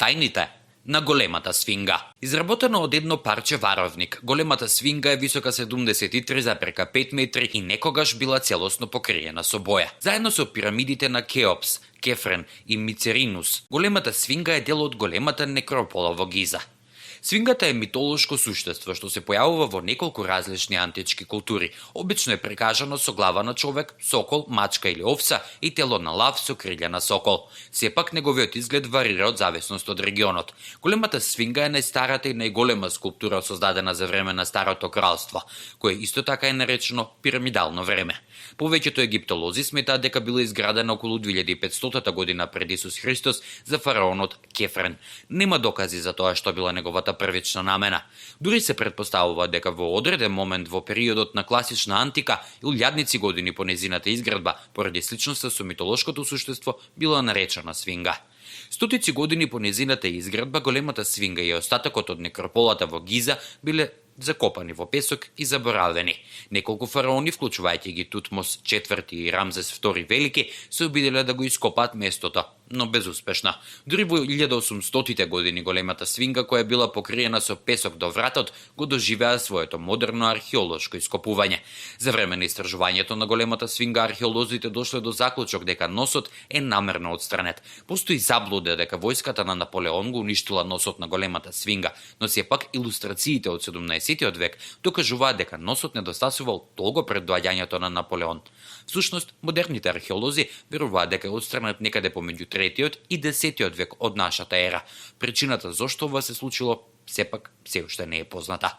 тајните на големата свинга. Изработена од едно парче варовник, големата свинга е висока 73,5 метри и некогаш била целосно покриена со боја. Заедно со пирамидите на Кеопс, Кефрен и Мицеринус, големата свинга е дел од големата некропола во Гиза. Свингата е митолошко суштество што се појавува во неколку различни антички култури. Обично е прикажано со глава на човек, сокол, мачка или овца и тело на лав со крилја на сокол. Сепак неговиот изглед варира од зависност од регионот. Големата свинга е најстарата и најголема скулптура создадена за време на Старото кралство, кое исто така е наречено пирамидално време. Повеќето египтолози сметаат дека била изградена околу 2500 година пред Исус Христос за фараонот Кефрен. Нема докази за тоа што била неговата првична намена. Дури се претпоставува дека во одреден момент во периодот на класична антика и илјадници години по незината изградба, поради сличноста со митолошкото суштество, била наречена свинга. Стотици години по незината изградба, големата свинга и остатокот од некрополата во Гиза биле закопани во песок и заборавени. Неколку фараони, вклучувајќи ги Тутмос IV и Рамзес II Велики, се обиделе да го ископаат местото, но безуспешно. Дури во 1800-тите години големата свинга, која била покриена со песок до вратот, го доживеа своето модерно археолошко ископување. За време на истражувањето на големата свинга, археолозите дошле до заклучок дека носот е намерно отстранет. Постои заблуда дека војската на Наполеон го уништила носот на големата свинга, но сепак илустрациите од 17-тиот век докажуваат дека носот недостасувал долго пред доаѓањето на Наполеон. Всушност, модерните археолози веруваат дека е отстранет некаде помеѓу 3-тиот и 10-тиот век од нашата ера. Причината зошто ова се случило сепак се уште не е позната.